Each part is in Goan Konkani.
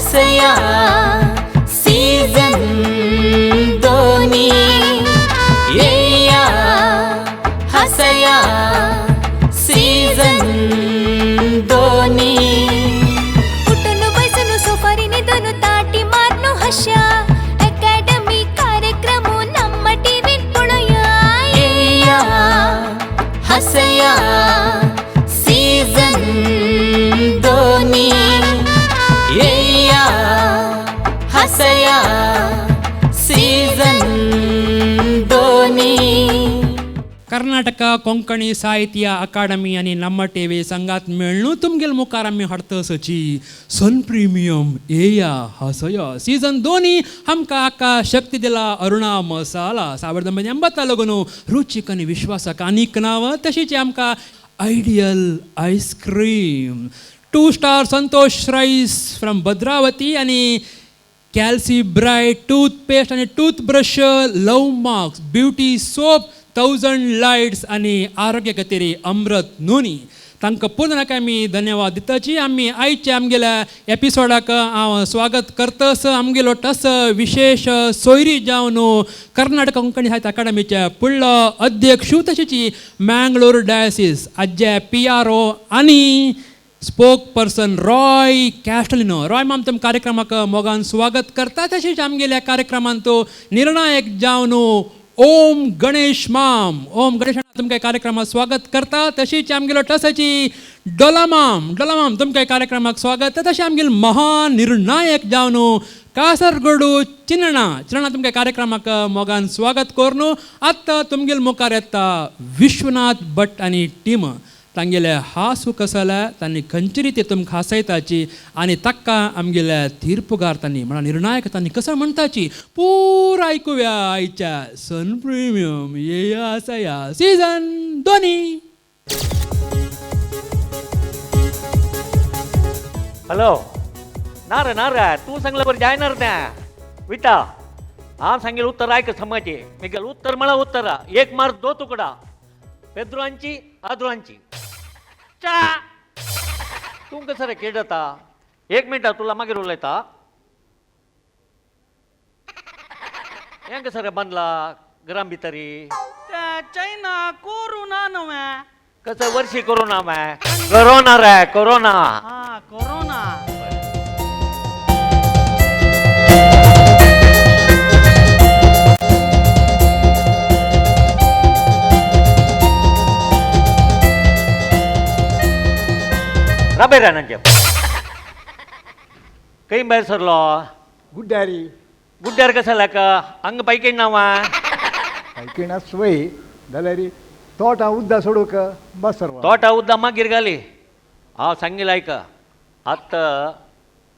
हसया सीजन दोनी येया हसया सीजन दोनी. उठून बसून सोफारीने दोन ताटी मारनो हशा अकॅडमी कार्यक्रम ನಮ್ಮ ಟಿವಿ ಪೊಳಯ येया हसया सीजन दोनी येया हसया सीजन दोनी. कर्नाटक कोंकणी साहित्य अकादमी आनी नम्मा टी व्ही संघात मेळ्ळू तुमगेल मुखार आमी हाडतसची सन प्रिमियम येया हसया सीजन दोनी. आमकां आका शक्ती दिला अरुणा मसाला 1980 लगून रुचीक आनी विश्वासाक आनीक नांव. तशीच आमकां ideal ice cream, 2 star Santosh rice from Bhadravati आनी कॅल्सी ब्रायट टूथपेस्ट आनी toothbrush, love marks beauty soap, 1000 lights आनी आरोग्य खातीर अमृत नोनी. तांकां पूर्ण आमी धन्यवाद दिताची. आमी आयच्या आमगेल्या एपिसोडाक हांव स्वागत करतस आमगेलो टस विशेष सोयरी जावन कर्नाटक कोंकणी साहित्य अकादमीच्या फुडलो अध्यक्ष तशीच मँगलोर डायसिस आज्या PRO आनी स्पोक पर्सन रॉय कॅस्टलिनो. रॉय माम तुम कार्यक्रमाक मोगान स्वागत करता. तशीच आमगेल्या कार्यक्रमांत निर्णायक जावन ओम गणेश माम, ओम गणेश तुमकां कार्यक्रमाक स्वागत करता. तशीच आमगेलो टसाची डोलामाम, डोलामाम तुमकां कार्यक्रमाक स्वागत. तशें आमगेलो महानिर्णायक जावन कासरगोडू चिन्ना, चिन्ना तुमकां कार्यक्रमाक मोगान स्वागत करून आतां तुमगेल मुखार येता विश्वनाथ भट आनी टीम. तांगेले हांसू कसले तांणी खंयचे रिती तुमकां हांसयताची आनी ताका आमगेल्या तीर्पुगार तांणी म्हळ्यार निर्णायक तांणी कसो म्हणटाची पुरा आयकुया आयच्या सन प्रिमियम येया आसया सीजन दोनी. हॅलो ना रे ना रे तूं सांगलं बरं जायणार त्या विटा हांव सांगेल उत्तर आयक समाजे मिगेल उत्तर म्हळा उत्तर एक मार्क दो तुकडा पेद्रोंची आद्रोंची चा तूं कसं रे खेळता एक मिनट तुला मागीर उलयता. हें कसं रे बांदला ग्राम भितरी चायना कोरोना नव्हे कसं वर्षी कोरोना मॅ कोरोना रे कोरोना. हा कोरोना. राबय रे नांचे खंय भायर सरलो? गुड्ड्यारी. गुड्ड्यार कसं लाका हांगा पायकेण ना वा पायकेणा सोय जाल्यार तोटां उद्दां सोडूंक बस सर्व तोटां उद्दां मागीर घाली. हांव सांगील आयक आतां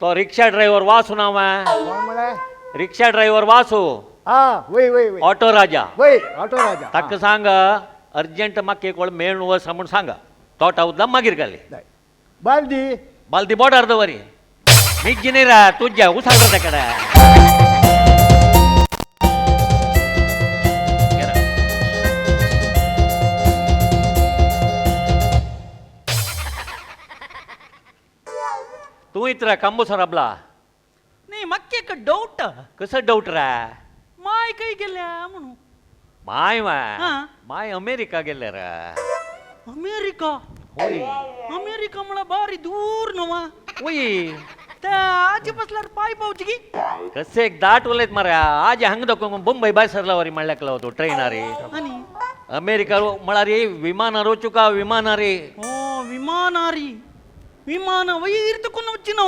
तो रिक्षा ड्रायव्हर वासू ना वा? कोण म्हळ्यार? रिक्षा ड्रायव्हर वासू. हा वय वय वय ऑटो राजा. वय ऑटो राजा. ताका सांग अर्जंट म्हाका एक वेळ मेळून वच म्हूण सांग. तोटां उद्दां मागीर घाली. बालदी बालदी बोटार दवरी मिज्जी न्ही रे तुज्या उसाळ ताकडे. तूं इतरा कांबो सराबला नाही म्हाका एक डाऊट. कसं डाऊट रे? माय खंय गेल्या म्हणून. माय मा हा. माय अमेरिका गेले रे. अमेरिका? होय. अमेरिका म्हळ्यार बारी दूर न्हू. होय. ते आजी बसल्यार पाय पावची की कसे एक दाट उलयत मरे आज हांगा दाखोवंक मुंबय भायर सरला वरी म्हणल्याक तो ट्रेनारे. आनी अमेरिका म्हळ्यार विमानार वचूका विमानारे. ओ विमानारी विमान वयर दखून वचची न्हू.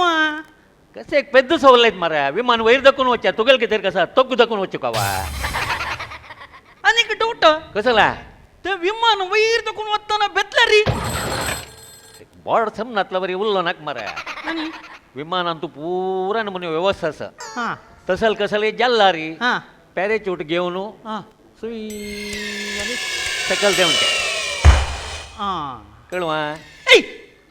कसे एक पेद्द उलयत मरे विमान वयर दखून वचच्या तुगेल कितें कसा तोग दखून वचूका वा. आनी एक डाऊट. कसला? ते विमान वयर दखून वतना बेतल्यारी बोर्ड समनातला बरी उरलो नाक मरे. आनी विमानान तूं पुरा नमुने व्यवस्था आसा. हां तसल कसले जाल्ला री हां पॅरेच्यूट घेवन हां सुई आनी सकल देंवचें. हां कळ्ळें? ऐ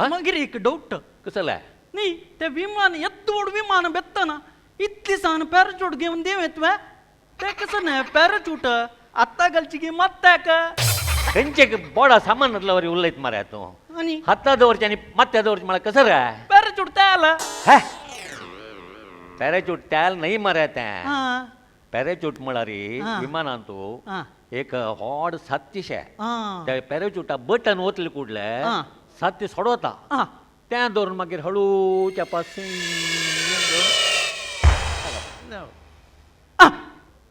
हा? मागीर एक डाऊट. कसलें? न्ही ते विमान येद्द विमान बेत्तना इतली सान पॅराचूट घेवन देंव येतवे ते कसं न्हय पॅराचूट आत्तां घालची की मात्याक खंयचे बोडा सामान वरी उलयत मरे तूं. आनी हाता दवरचें आनी माथ्या दवरचें म्हळ्यार कसं रे? पॅराचूट तयार. हे पॅराशूट त्याल नाही मरे तें. पॅराशूट म्हळ्यार विमानान तूं एक व्हड सातशे त्या पॅराशूटा बटन वतले कुडले सातशे सोडवता तें धरून मागीर हळूच्या पासून.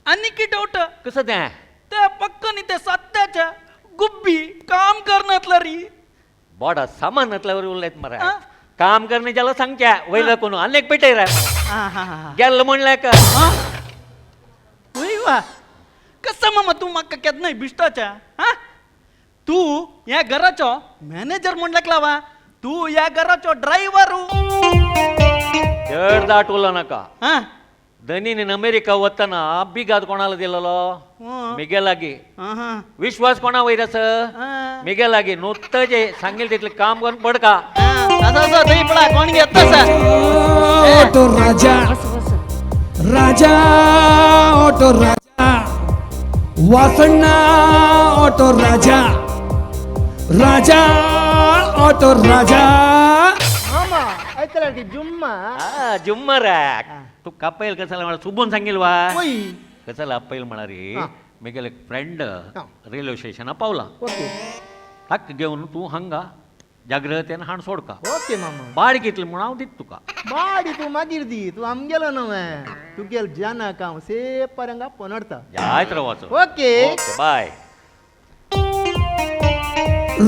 आनी की डावट कसं तें? ते पक्क न्ही ते सत्याच्या गुब्बी काम करनातला री. बोडा सामानातल्यावर उरलेत मरे. काम करणे ज्याला सांगच्या वयला कोण अनेक पेटय रे गेल म्हणलं का. वा कसं मामा तू म्हाका केन्नाय बिश्टाच्या. हा तू ह्या घराचो मॅनेजर म्हणल्याक लावा, तू ह्या घराचो ड्रायव्हर. चड दाट उलो नाका. धनीन अमेरिका वतना बिगाद कोणाला दिलेलो? मिगे लागी. विश्वास कोणा वयर आसा? मिगे लागी. नुस्तं जे सांगेल तितलें काम करून पडका. कोण घेता ऑटो राजा, राजा ऑटो राजा, वासण्णा ऑटो राजा, राजा ऑटो राजा. जुम्मा जुम्मा रे तू कपयल कसाला मला सुबून सांगेल वा कसाला अपयल म्हणा रे. मिगेल एक फ्रेंड रेल्वे स्टेशना पावला ताक घेवन तूं हांगा जाग्रतेन हाण सोडका. ओके मामा. बाड घेतली म्हणून हांव दित तुका. बाडी तूं मागीर दी, तूं आमगेलो न्हय, तुगेल जानाक हांव सेप हांगा पोनडता. जायत रावाचो. Okay bye.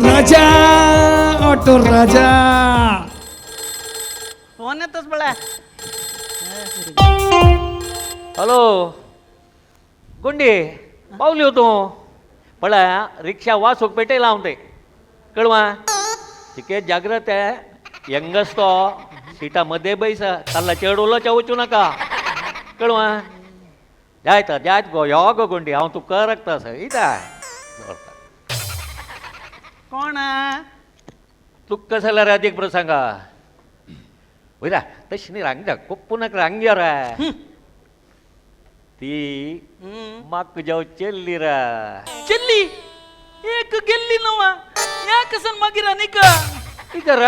Raja auto Raja. Phone येतच बळा. हॅलो गुंडी पावली तूं? पळय रिक्षा वासूक पेटयला हांव ते कळवा. तिके जाग्रत आहे यंगस तो सिटा मध्ये बैस ताल्ला चेड उलोवच्या वचूं नाका कळवा. जायत जायत गो यो गो गुंडी हांव तुका रखता सर इता. कोण तुका कसं रे अधिक प्रसंगा वयरा तशी न्ही रांग कोप्पू नाका रांग रे. ती म्हाका जाव चेल्ली रे. चेल्ली एक गेल्ली नवा या कसन मागीर आनीक इकर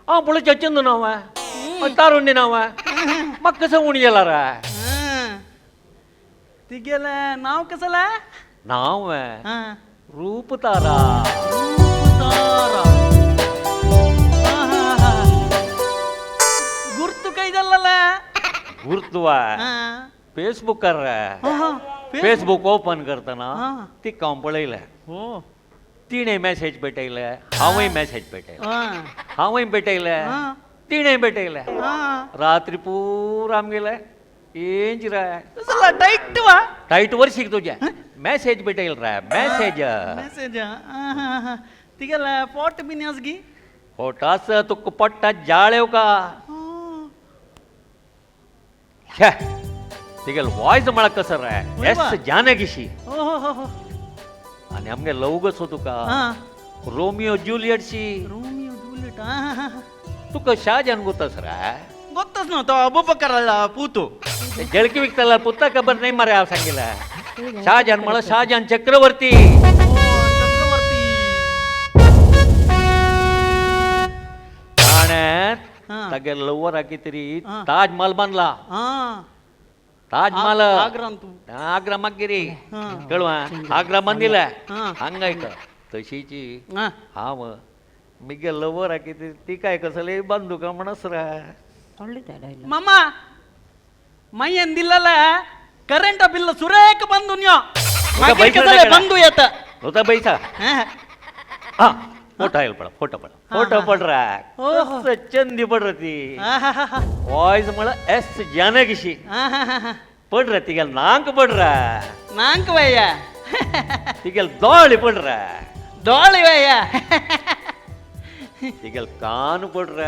हांव पळय चंदू नांव तारुण्य नांव म्हाका कसं उणी गेला रे. तिगेले नांव कसला? नांव रूपतारा. रूपतारा गुर्तु काय झाला? गुर्तुवा फेसबुकार फेसबुक ओपन करतना तिका हांव पळयलें. तिणें मॅसेज पेटयले, हांवूय मॅसेज पेटयले, हांवूय पेटयले, तिणें पेटयले. रात्री पुरा आमगेले एंज रे टायट वा टायट वर्शीक तुजें मॅसेज पेटयल रे. मॅसेज मॅसेज तिगेले फोटो बीन आस गी? फोटो आसा तुका पडटा जाळेव का. तिगेल वॉयस म्हळ्यार कसं रे एस जानकीशी. आनी आमगे लव कसो तुका रोमियो ज्युलियटशी. रोमियो ज्युलियट तुका शाहजहान गोतस रे? गोतस न्हू तो अबूबकर पूतो जळकी विकताला पुता खबर नाही मरे हांव सांगिला. शाहजहान म्हळ्यार शाहजहान चक्रवर्ती. चक्रवर्ती ताणें तागे लव्हरा कितें ताजमहल बांदला. ताजमहल आग्रा मागीर कळवा आग्रा बांदिला हांगा एक तशीची हांव मिगे लव्हरा कितें तिका कसले बांदू का म्हणस रे. मामा मय्यन दिल्लला ಕರೆಂಟ್ ಬಿಲ್ ಸುರೇಕ್ ಬಂದು ಬಂದು ಏತ ಗೊತ್ತಾ ಬೈಸಾ. ಹಾ ಫೋಟೋ ಹೇಳ್ಬೇಡ, ಫೋಟೋ ಪಡ, ಫೋಟೋ ಪಡ್ರ ಚಂದಿ ಪಡ್ರತಿ ವಾಯ್ಸ್ ಮಳ ಎಸ್ ಜಾನಗಿಶಿ ಪಡ್ರ ತಿಗಲ್ ನಾಂಕ್ ಪಡ್ರ ನಾಂಕ್ ವಯ್ಯ ತಿಗಲ್ ದೋಳಿ ಪಡ್ರ ದೋಳಿ ವಯ್ಯ ತಿಗಲ್ ಕಾನು ಪಡ್ರ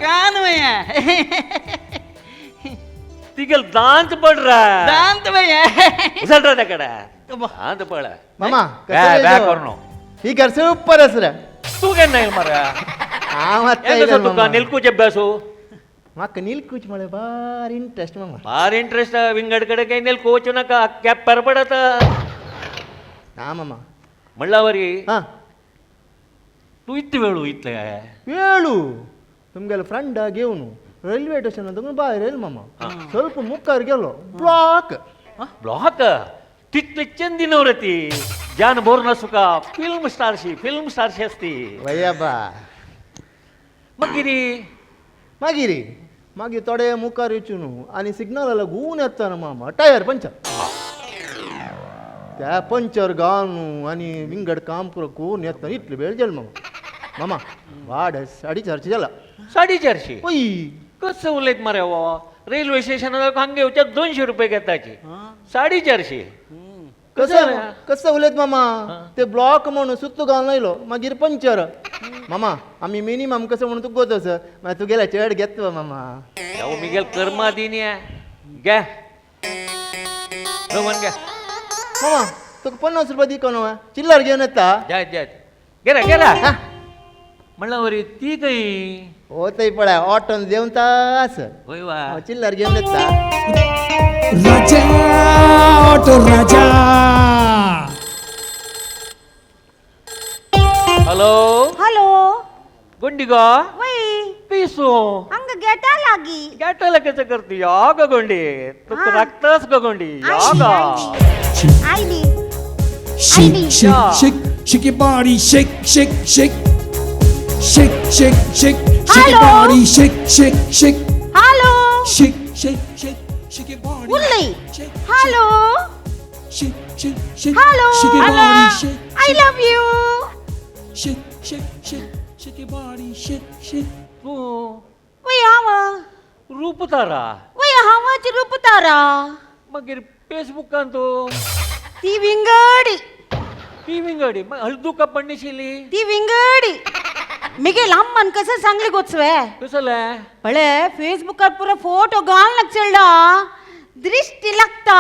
ಕಾನು ವಯ್ಯ ತಿಗಲ್ ದಾಂತ ಪಡ್ರ ದಾಂತ ವಯ್ಯ ಉಸಲ್ರ ಕಡೆ ದಾಂತ ಪಡ ಮಾಮಾ ಬ್ಯಾಕ್ ಕೊರ್ನು ಈ ಕರ್ ಸೂಪರ್ ಹೆಸರ तू केन्ना येयल मरे? हांव आतां यें कसो तुका निलकूच अभ्यासू? म्हाका निलकूच म्हळ्यार भारी इंट्रस्ट मामा. भारी इंट्रस्ट विंगड कडेन काही निलकू वचूं नाका कॅप्पार पडत. ना मामा म्हणला वरी हां तूं इतले वेळू इतले वेळू तुमगेलो फ्रेंडा घेवन रेल्वे स्टेशन भायर येयल मामा ಸ್ವಲ್ಪ मुखार गेलो ब्लॉक ब्लॉक तितली चंदी नवरती जान बोर नसुका फिल्म स्टारशी फिल्म स्टारशी असती वयबा मागीर मागीर मागीर थोडे मुखार येचू न्हू आनी सिग्नलाला घुंवून येता न्हू मामा टायर पंचर त्या पंचर घाल न्हू आनी विंगड काम करून येता इतले वेळ जालो मामा मामा वाड 450 जाला 450 ओय कसं उलयत मरे हो रेल्वे स्टेशनार हांगा येवच्या 200 रुपये घेताची 450 कसं कसं उलयत मामा ते ब्लॉक म्हणून सुत्तू घालून आयलो मागीर पंचर मामा आमी मिनिमम कसं म्हणून तुका गोत मागीर तुगेल्या चड घेतलो मामा मिगेल कर्मा दिनी घे रमन घे मामा तुका 50 रुपये दी कोण चिल्लर घेवन येता जायत जायत गेला गेला म्हणलं वरी ती काही हो थंय पळय ऑटोन देवन तास होय वा चिल्लर घेवन येता राजा ऑटो राजा हॅलो हॅलो गोंडी गो वय पिसो अंग गेटा लागी गेटाला कसं करती या ग गोंडी तू राखतास ग गोंडी या ग आयली Shake, shake, shake, shake your body, shake, shake, shake. Shake, shake, shake, shake your body, shake, shake, shake. Hello Shake, shake, shake, shake your body. उल्ली hello Shake, shake, shake, hello shake your body, shake. I love you Shake, shake, shake, shake your body, shake, shake. तू वय हांव रूपतारा वय हांवच रूपतारा मागीर फेसबुकान तू ती विंगडी ती विंगडी मग हळदू का पडणीशिली ती विंगडी मिगे अम्मान कसं सांगली गोचवे कसले पळे फेसबुकार पुरा फोटो घाल नक्षलडा दृष्टी लागता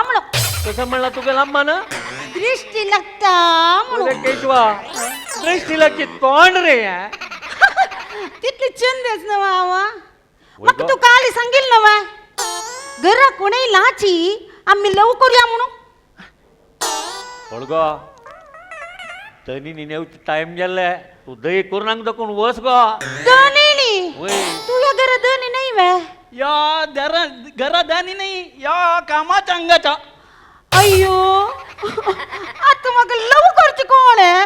म्हणून कसं म्हणला तुगे अम्मान दृष्टी लागता म्हणून केशवा दृष्टी लागची तोंड रे तितली चंदच नवा आवा मग तू काली सांगेल नवा घरा कोणी लाची आम्ही लव करूया म्हणून होळगो तनी निनेवची टाइम गेले तू दही करून अंग दाखवून वस गो दनी तू या घरा दनी नाही वे या दरा घरा दनी नाही या कामाच्या अंगाच्या अय्यो आता मग लव करची कोण आहे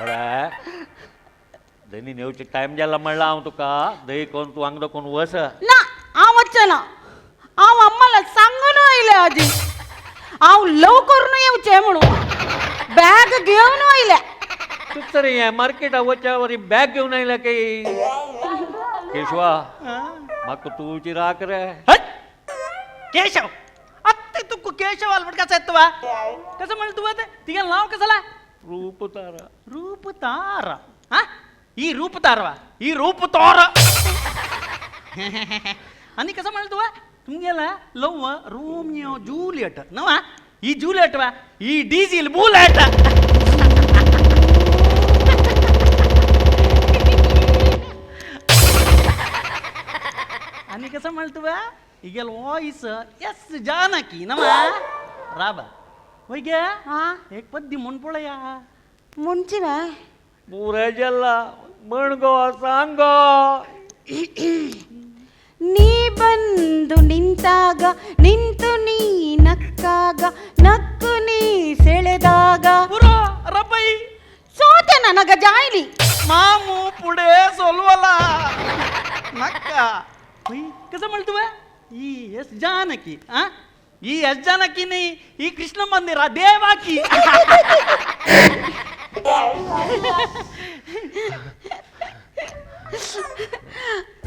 अरे दनी नेवची टाइम गेला म्हणला हांव तुका दही कोण तू अंग दाखवून वस ना हांव वच्चें ना हांव अम्माला सांगून आयले आजी हांव लव करून येवचें म्हणून बॅग घेवन आयले तूच रे हे मार्केटा वच्या वरी बॅग घेवन आयल्या काही केशवा म्हाका तुची राख रे केशव आत्ते तुका केशव आलबट कसं येतो कसं म्हणलं तू ते तिगे नाव कसला रूपतारा रूपतारा हा ही रूपतारवा ही रूपतार आणि कसं म्हणलं तू तुमगेला लव रोमियो जूलियट नवा ही जूलियट वा ही डीझेल बुलेट आणि कसं म्हणतो बा इगेल वॉइस एस जानकी नवा राबा होय गे एक पद्दी म्हण पळया म्हणची वा पुरे जल्ला म्हण गो सांग गो ನೀ ಬಂದು ನಿಂತಾಗ ನಿಂತು ನೀ ನಕ್ಕಾಗ ನಕ್ಕು ನೀ ಸೆಳೆದಾಗ ರಬ್ಬೈ ಸೋತೆ ನನಗ ಜಾಯ್ಲಿ ಮಾಮು ಪುಡೆ ಸೊಲ್ವಲ ನಕ್ಕ कसं म्हणतो ಈ ಎಸ್ ಜಾನಕಿ ಆ ಈ ಎಸ್ ಜಾನಕಿ ನೀ ಈ ಕೃಷ್ಣ ಮಂದಿರ ದೇವಾಕಿ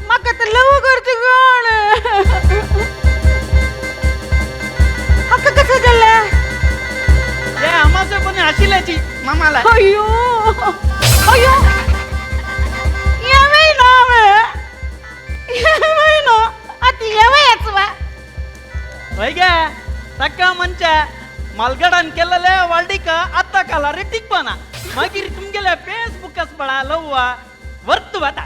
म्हाका तर लव करची कोण हाका कसं जालें हे आमाचे पण आशिल्याची मामाला अय्यो अय्यो येवय ना येवय ना आतां येवयच वा वय गे ताका म्हणच्या मालगडान केलेले वाल्डिका आत्ता काला रे टिकपना मागीर तुमगेल्या फेसबुकास पळा लव्वा वर्त वता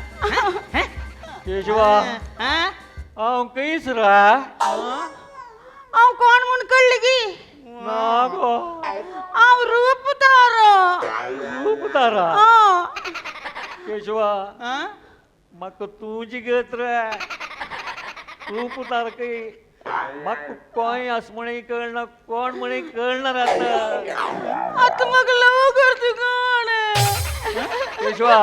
केशवा हांव कैस रा हांव कोण म्हूण कळ्ळें की ना गो हांव रूपतारा रूपतारा केशवा म्हाका तुजी गत रे तूं पुतारकी म्हाका कोय आस म्हणे कळना कोण म्हणे कळना आतां आतां म्हाका लव करता कोण केशवा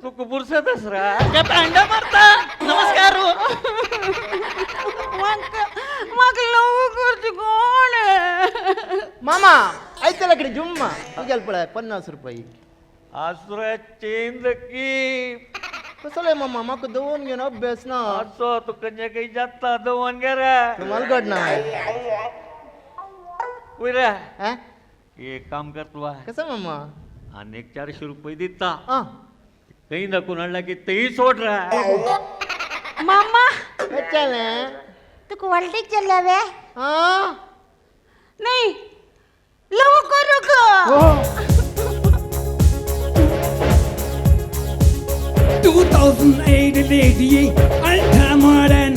तुका बुरसत आस रे काय भांडा मारता नमस्कार म्हाका म्हाका लव करता कोण मामा आयतला कडे जुम्मा तुगेल पळय 50 रुपये आसरे चेंद की कसले मामा म्हाका दवरून घेवन अभ्यास ना असो तुका जे काही जाता दवन गे रे तुम्हाला ना वय रे एक काम कर तू कसं मामा आनी एक 400 रुपये दिता काही दाखवून हाडला की तेही सोड रे मामा चले तुका व्हडलीक चल्ल्या वे नाही लव करू का 2008 lady, ultra modern.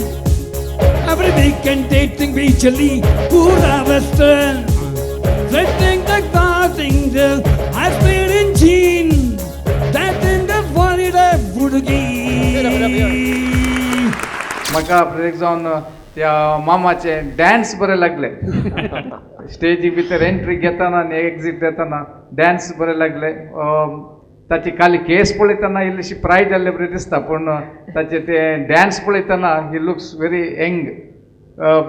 Every weekend dating virtually, pura western. Flirting the dancing the high speed engine. That in the Florida Budugi. म्हाका प्रेरीत जावन त्या मामाचे डॅन्स बरे लागले स्टेजी भितर एंट्री घेतना आनी एक्झीट येतना डॅन्स बरे लागले. ताची खाली केस पळयतना इल्लीशी प्रायड जाल्ले बरी दिसता पूण ताचे ते डॅन्स पळयतना ही लुक्स व्हेरी यंग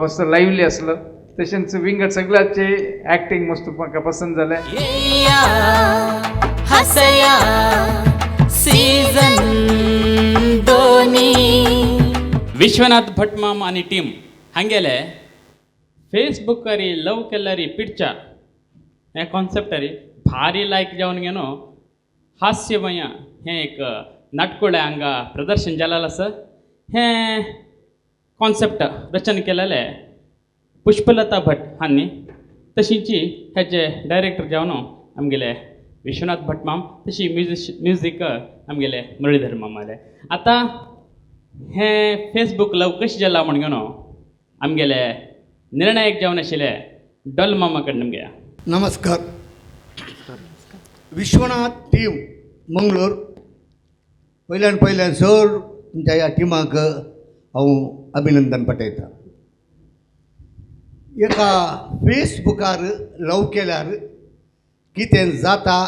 मस्त लायवली आसलो. तशेंच विंगड सगळ्याचे एक्टींग मस्त म्हाका पसंत जालें. हसया सीझन दोनी. विश्वनाथ भट माम आनी टीम हांगेले फेसबुकारी लव केल्लारी पिडच्या हें कॉन्सेप्टारी भारी लायक जावन घेनो हास्यमय हें एक नाटकुळें हांगा प्रदर्शन जालेलें आसा. हें कॉन्सेप्ट रचन केलेलें पुष्पलता भट हांणी तशींच हेजे डायरेक्टर जावन आमगेले विश्वनाथ भट माम तशी म्युजीक आमगेले मुरळीधर मामाले. आतां हें फेसबूक लव कशें जालां म्हण घेवन आमगेले निर्णायक जावन आशिल्ले डोल मामा कडल्यान घेया. नमस्कार. विश्वनाथ टीम मंगळूर पयल्यान पयल्यान सर तुमच्या ह्या टिमाक हांव अभिनंदन पाठयता. एका फेसबुकार लव केल्यार कितें जाता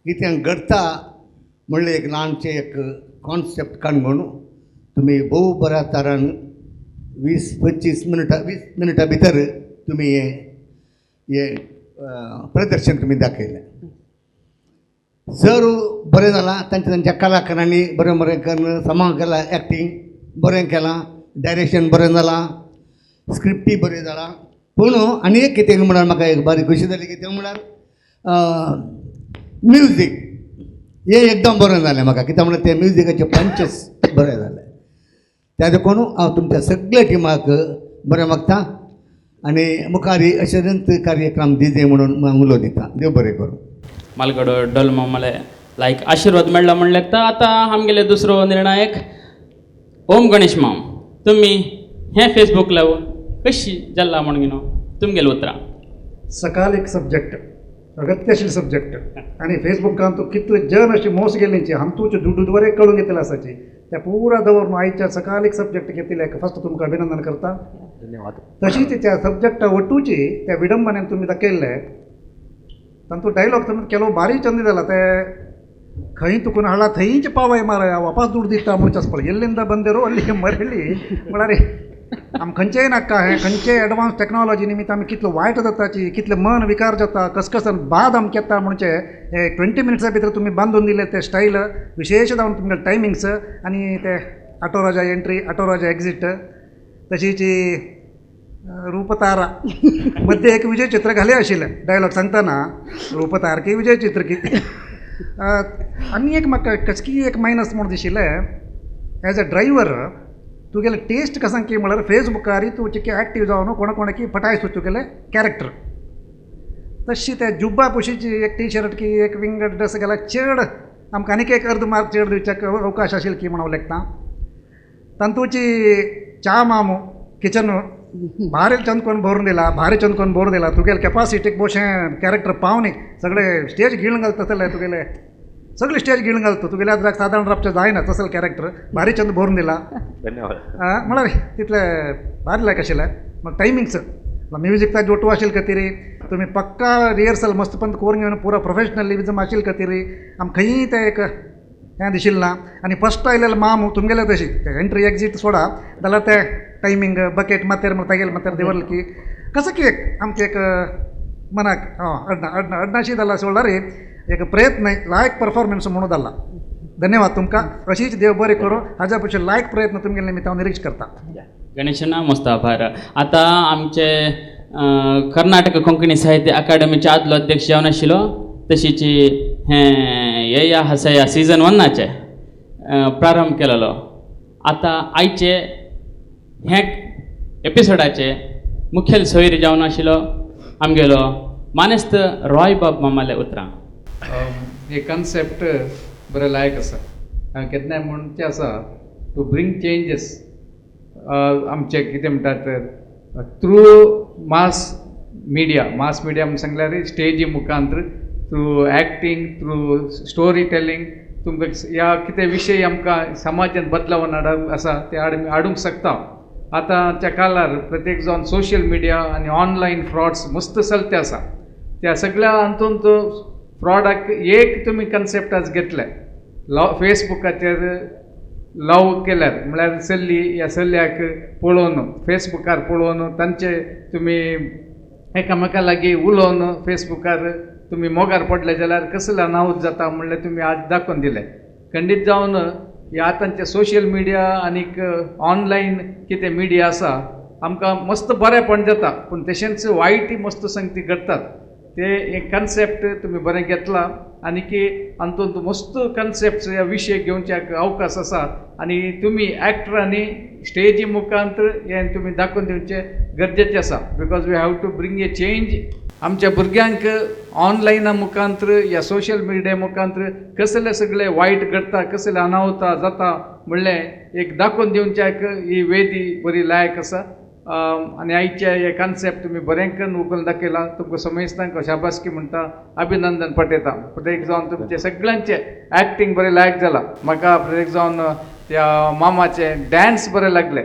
कितें घडटा म्हणलें एक ल्हानशें एक कॉन्सेप्ट काडून तुमी भोव बऱ्या तरान 20-25 मिनटां 20 मिनटां भितर तुमी हें प्रदर्शन तुमी दाखयलें. सर बरें जालां तांच्या तांच्या कलाकारांनी बरें बरें करून समा केलां एक्टींग बरें केलां डायरेक्शन बरें जालां स्क्रिप्टूय बरें जालां. पूण आनी एक कितें म्हळ्यार म्हाका एक बारीक खोशी जाली कितें म्हळ्यार म्युजीक हें एकदम बरें जालें म्हाका कित्याक म्हळ्यार तें म्युजिकाचे पंचेस बरें जालें. त्या देखून हांव तुमच्या सगळ्या टिमाक बरें मागता आनी मुखार अशेंच कार्यक्रम दिजे म्हणून हांव उलो दिता. देव बरें करूं. मालगडो डोल मामाले लायक आशिर्वाद मेळ्ळा म्हण लेगता. आतां आमगेले दुसरो निर्णायक ओम गणेश माम तुमी हें फेसबूक लव कशी जाल्ला म्हण घेवन तुमगेले उतरां. सकाल एक सब्जेक्ट अगत्य सब्जेक्ट आनी फेसबुकान तूं कितले जन अशी मोस गेल्लीची हातूचे दुडू कळून घेतले आसाची त्या पुरा दवरून आयच्या सकाल एक सब्जेक्ट घेतिल्ले फस्ट तुमकां अभिनंदन करता. धन्यवाद. तशीच त्या सब्जेक्टा वटूची त्या विडंबनेन तुमी दाखयल्ले तांतूत डायलॉग तुमी केलो बारी चंद जाला ते खंय तुकून हाडला थंयच पावय मारया वापास दुड दिता म्हणचे पळय ಎಲ್ಲಿಂದ ಬಂದಿರೋ ಅಲ್ಲಿಗೆ ಮರಳಿ म्हळ्यार आम खंयचेय नाका हें खंयचेय एडवान्स टॅक्नॉलॉजी निमित्त आमी कितलो वायट जाताची कितलें मन विकार जाता कसकसन बाद आमकां येता म्हणचे हे 20 मिनट्सा भितर तुमी बांदून दिले ते स्टायल विशेश जावन तुमगे टायमिंग्स आनी ते auto Raja entry auto Raja exit तशीच रूपतारा मध्ये एक विजय चित्र घाले आशिल्लें डायलॉग सांगतना रूपतार की विजय चित्र की आनी एक म्हाका कसकी एक मायनस म्हूण दिशिल्लें एज अ ड्रायव्हर तुगेले टेस्ट कसां की म्हळ्यार फेसबुकार तूं चिके एक्टीव जावन कोणा कोणाकी फटायसो तुगेलें कॅरेक्टर तशी त्या जुब्बा पोशीची एक टी शर्ट की एक विंगड ड्रेस घाल्यार चड आमकां आनीक एक अर्द मार्क चड दिवच्याक अवकाश आशिल्लो की म्हूण हांव लेखता. तातूंची च्या मामू किचन भारी चंद कोण भरून दिला भारी चंद कोण भरून दिला तुगेले कॅपासिटीक बोशें कॅरेक्टर पावनी सगळे स्टेज गिळून घालता तसले तुगेले सगळी स्टेज गिळून घालतो तुगेल्या आदराक सादारण राबचें जायना तसले कॅरेक्टर भारी चंद भरून दिला. धन्यवाद. म्हळ्यार तितले भारी लायक आशिल्लें. मग टायमिंग्स म्युजीक ताजे ಒಟ್ಟು आशिल्ले खातीर तुमी पक्का रिहर्सल मस्तपण करून घेवन पुरा प्रोफेशनलिजम आशिल्ले खातीर आमकां खंयी तें एक हें दिशिल्लें ना. आनी फस्ट आयलेले माम तुमगेले तशी एंट्री एक्जीट सोडा जाल्यार ते टायमींग बकेट माथ्यार म्हण तागेले माथ्यार दवरलें की कसो की एक आमचें एक मनाक अडना अडना अडनाशी जाला सोडल्यार एक प्रयत्न लायक परफॉर्मन्स म्हणून जाला. धन्यवाद तुमकां. अशीच देव बरें करूं हाज्या पेक्षा लायक प्रयत्न तुमगेले निमित्त हांव निरीक्ष करता. गणेशना मस्त आभार. आतां आमचे कर्नाटक कोंकणी साहित्य अकादमीचे आदलो अध्यक्ष जावन आशिल्लो तशीच हें येया हसया सीजन 1 प्रारंभ केलेलो. आतां आयचे हें एपिसोडाचे मुखेल सोयरी जावन आशिल्लो आमगेलो मानेस्त रॉय बाब मामाले उतरां. हे कन्सेप्ट बरें लायक आसा. हांवें केन्नाय म्हणचें आसा टू ब्रिंग चेंजीस आमचें कितें म्हणटात through mass media. Mass media म्हण सांगल्यार स्टेजी मुखांत through acting through story telling तुमकां ह्या कितें विशय आमकां समाजान बदलावन हाडप आसा ते हाडूंक शकता. आतांच्या काळार प्रत्येक जावन सोशल मिडिया आनी ऑनलायन फ्रॉड्स मस्त चलते आसा. त्या सगळ्या हातूंत फ्रॉडाक एक तुमी कन्सेप्ट आज घेतले लव फेसबुकाचेर लव केल्यार म्हळ्यार चली ह्या चल्याक पळोवन फेसबुकार पळोवन तांचे तुमी एकामेका लागीं उलोवन फेसबुकार तुमी मोगार पडले जाल्यार कसले अनाहूत जाता म्हणलें तुमी आज दाखोवन दिलें. खंडीत जावन ह्या आतांचे सोशल मिडिया आनीक ऑनलायन कितें मिडिया आसा आमकां मस्त बरेंपण जाता पूण तशेंच वायटय मस्त संगती घडटात. ते एक कन्सेप्ट तुमी बरें घेतला आनी की हातूंत मस्त कन्सेप्ट ह्या विशय घेवच्याक अवकाश आसा आनी तुमी एक्टरांनी स्टेजी मुखांत हें तुमी दाखोवन दिवचें गरजेचें आसा. Because we have to bring a change. आमच्या भुरग्यांक ऑनलायना मुखांत ह्या सोशल मिडिया मुखांत कसले सगळे वायट घडटा कसले अनाहुता जाता म्हणलें एक दाखोवन दिवच्याक ही वेदी बरी लायक आसा. आनी आयचे हे कन्सेप्ट तुमी बरें करून उखलून दाखयला. तुमकां समेस्तांक शाबासकी म्हणटा अभिनंदन पाठयता. प्रत्येक जावन तुमचें सगळ्यांचें एक्टींग बरें लायक जाला. म्हाका प्रत्येक जावन त्या मामाचें डॅन्स बरें लागले.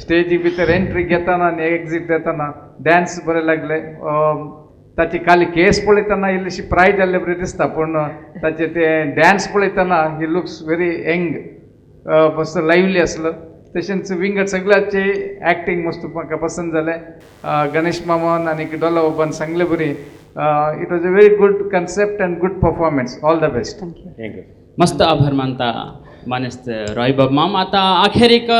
स्टेजी भितर एंट्री घेतना आनी एक्जीट येतना डॅन्स बरें लागले. ताची खाली केस पळयतना इल्लीशी प्राय जाल्ले बरें दिसता पूण ताचे ते डॅन्स पळयतना ही लुक्स व्हेरी यंग मस्त लायवली आसलो. तशेंच विंगड सगळ्याचे एक्टींग मस्त म्हाका पसंत जालें. गणेश मामान आनी डोला बाबान सांगले बरी. It was a very good concept and good performance. All the best. Thank you. मस्त आभार मानता मानेस्त रॉय बाब माम. आतां अखेरीक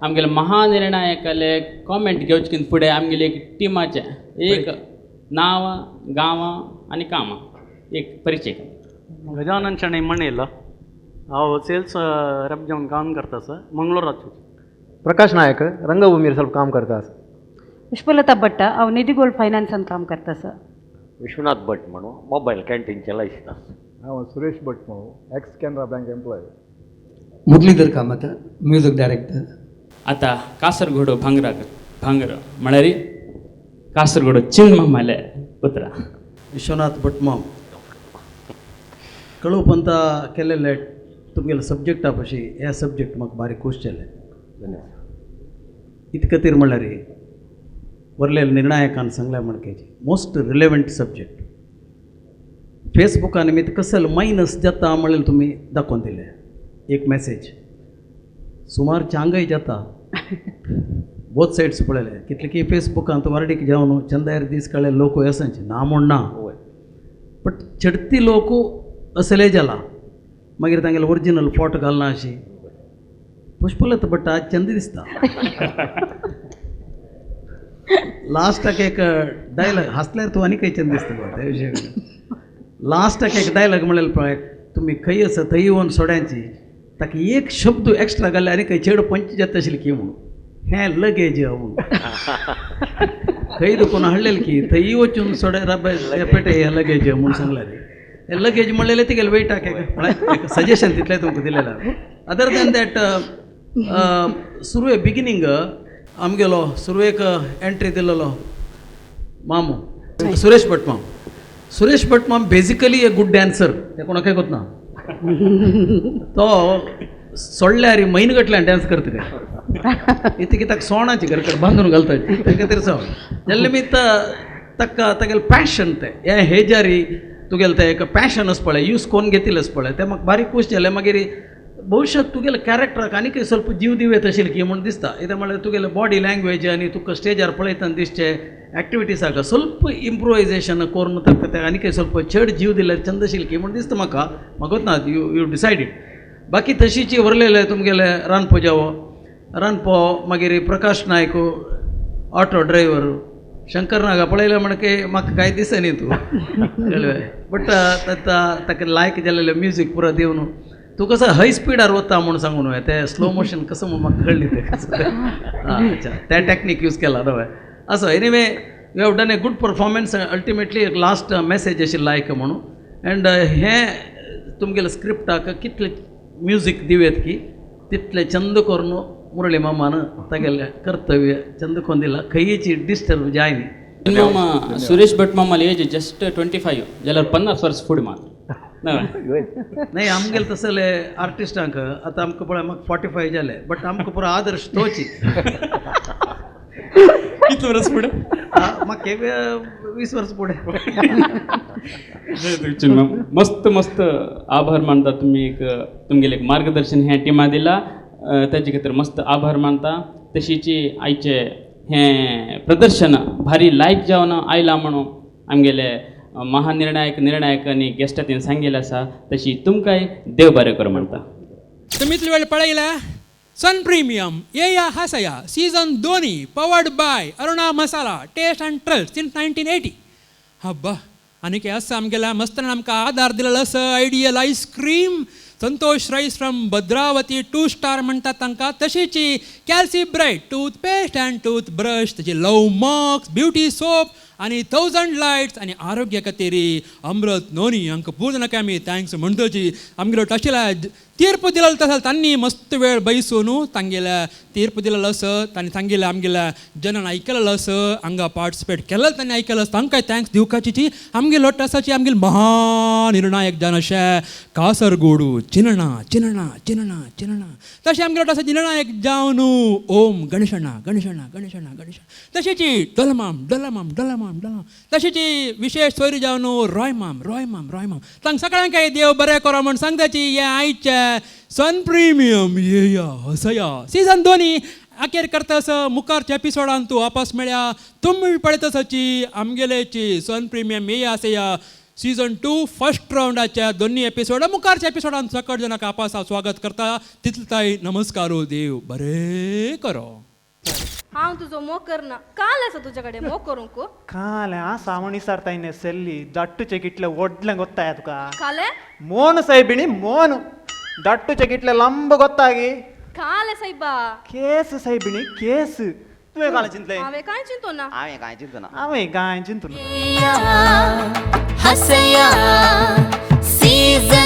आमगेले महानिर्णायकाले कॉमेंट घेवचे फुडें आमगेले एक टिमाचें एक नांव गांव आनी कामां एक परिचय. गजानन शणै मणेल. हांव सेल्स रेप जावन काम करता सर मंगळूराचो. प्रकाश नायक रंगभूमीर ಸ್ವಲ್ಪ काम करता. पुष्पलता भट्ट हांव निधी गोल्ड फायनान्सान काम करता सर. विश्वनाथ भट म्हणून मोबायल कॅन्टीन चलयता. हांव सुरेश भट म्हणून ex Canara bank employee. Muralidhar Kamath music director. आतां कासरगोड भांगराक भांगर म्हळ्यार कासरगोड चिन्मामाले उतरां. विश्वनाथ भट माम कळोवपंत केलेले तुमगेले सब्जेक्टा पशी हे सब्जेक्ट म्हाका बारीक खूश जालें. धन्यवाद. इतके खातीर म्हणल्यार वरलेल्या निर्णायकान सांगलें म्हणकेची मोस्ट रिलेवंट सब्जेक्ट. फेसबुका निमित्त कसले मायनस जाता म्हणलें तुमी दाखोवन दिलें एक मॅसेज सुमार चांगय जाता बोथ सायड्स पळयले कितले की फेसबुकांत वार्डीक जावन चंदायर दीस काडले लोक आसाचे ना म्हूण ना बट चडती लोक असले जाला मागीर तांगेले ओरिजिनल फोटो घालना अशी पुष्पलता भट्ट आज चंद दिसता. लास्टाक एक डायलॉग हांसल्यार तूं आनी खंय चंद दिसता त्या विशय. लास्टाक एक डायलॉग म्हणलें पळय तुमी खंय आसा थंय येवन सोड्यांची ताका एक शब्द एक्स्ट्रा घाल्यार आनी खंय चेडो पंच जाता आशिल्लें की म्हणून हें लगेज म्हणून खंय दुखून हाडलेलें की थंय वचून सोड्या पेटे हें लगेज म्हणून सांगलें. हें लगेज म्हणलेलें तिगेलें वेटाक एक सजेशन तितलें तुमकां दिलेलें. अदर दॅन that सुरवे बिगिनींग आमगेलो सुरवेक एंट्री दिलेलो मामू सुरेश भट माम. सुरेश भट माम बेजिकली ए गुड डॅन्सर, ते कोणाकय कोत ना. तो सोडल्यार म्हयनो गटल्यान डॅन्स करता काय इतके कित्याक सोणाची घरकडे बांदून घालता ते खातीर सो जाल्यार निमित्त ताका तागेलें पॅशन तें हें हेजारी तुगेलें तें एक पॅशन आसा पळय, यूज कोन्न घेतिल्लें आसा पळय, तें म्हाका बारीक खूश जालें. मागीर भविश्यात तुगेले कॅरेक्टराक आनीकय स्वल्प जीव दिवयेत आशिल्लें की म्हूण दिसता. कित्याक म्हळ्यार तुगेलें बॉडी लँग्वेज आनी तुका स्टेजार पळयतना दिसचें एक्टिविटीसाक स्वल्प इम्प्रोवायजेशन करून ताका तें आनीकय स्वल्प चड जीव दिल्यार चंद आशिल्लें की म्हूण दिसता म्हाका. म्हाका ना you you decide it. बाकी तशीची उरलेले तुमगेले रानपो जावो रानपो, मागीर प्रकाश नायक ऑटो ड्रायवर, शंकर नागा पळयलें म्हणके म्हाका कांय दिसनी तूं बट ताका लायक जालेलें म्युजीक पुरो दिवन तूं कसो हाय स्पिडार वता म्हूण सांगू न्हय, तें स्लो मोशन कसो म्हूण म्हाका कळ्ळें तें कसो तें. अच्छा तें टॅक्नीक यूज केला नवें. असो anyway you have done a good performance. Ultimately एक लास्ट मॅसेज अशी लायक म्हणून एंड हें तुमगेल्या स्क्रिप्टाक कितलें म्युजीक दिवयेत की तितलें चंद करून मुरळी मामान तागेलें कर्तव्य चंद कोन्न दिलां, खंयची डिस्टर्ब जाय न्ही. मामा सुरेश भट मामाली एज जस्ट 25 जाल्यार 50 वर्स फुडें मात नाही. आमगेले तसले आर्टिस्टांक आतां आमकां पळय म्हाका 45 जाले बट आमकां पुरो आदर्श तोची. कितले वर्स फुडें? म्हाका 20 वर्स फुडें. मस्त मस्त आभार मानता तुमी एक तुमगेलें एक मार्गदर्शन हें टिमा दिलां ताजे खातीर मस्त आभार मानता. तशीच आयचें हें प्रदर्शन भारी लायक जावन आयलां म्हणून आमगेले महानिर्णायक निर्णायक आनी गेस्टा तेणी सांगिल्लें आसा. तशी तुमकांय देव बरें करूं म्हणटा. तुमी इतले वेळ पळयला Sun Premium Yeya Hasaya season 2 powered by Aruna Masala taste and trust since 1980. Habba आनीक आसा आमगेल्या मस्तान आमकां आदार दिलेलो आसा ideal ice cream, Santosh rice from Bhadravati 2 star म्हणटात तांकां, तशीच Calci Bright toothpaste and toothbrush, तशी लव मॉक्स ब्युटी सोप आनी 1000 लायट्स आनी आरोग्य खातीर अमृत नोनी हांकां पूर्ण आमी thanks म्हणटची. आमगेलो टशिला तीर्प दिलेलो तसो तांणी मस्त वेळ बैसून तांगेल्या तीर्प दिलेलो आसा, तांणी सांगिल्लें आमगेल्या जनान आयकलेलो आसा, हांगा पार्टिसिपेट केलें तांणी आयकलें आसा, तांकांय thanks दिवपाची. आमगेलो टसाची आमगेले महानिर्णायक जावन अशें कासरगोडू चिनणा चिनणा चिनणा चिनणा तशें आमगेलो टसाची निर्णायक जावन ओम गणेशणा गणेशणा गणेशणा गणेशणा, तशेंच डलमाम डलमाम डलमाम डलमाम, तशेंच विशेष सोयरी जावन रॉयमाम रॉयमाम रॉयमाम. तांकां सगळ्यांक देव बरें करो म्हूण सांगताची. हें आयचें सन प्रिमियम येया हसया सीजन 2 अखेर करता आसा. मुखारच्या एपिसोडान तूं वापस मेळ्या. तुमी पळयत आसाची आमगेलेची सन प्रिमियम येया आसया सीजन 2 फर्स्ट रावंडाच्या दोन्ही एपिसोड. मुखारच्या एपिसोडान सकट जणांक आपस स्वागत करता. तितले ताई नमस्कारो, देव बरें करो. हांव तुजो मोग करना काल आसा तुज्या कडेन मोग करूंक काल आसा म्हण विचारता सेल्ली दाट्टूचे कितले व्हडलें गोत्ताय तुका काले मोन सायबिणी मोन दाट्टूचे कितले लांब गोत्तागी काले सायबा केस सायबिणी केस तुवें काल चिंतलें हांवें कांय चिंतो ना हांवें कांय चिंतो ना हांवें कांय चिंतो ना. हसया सीजन.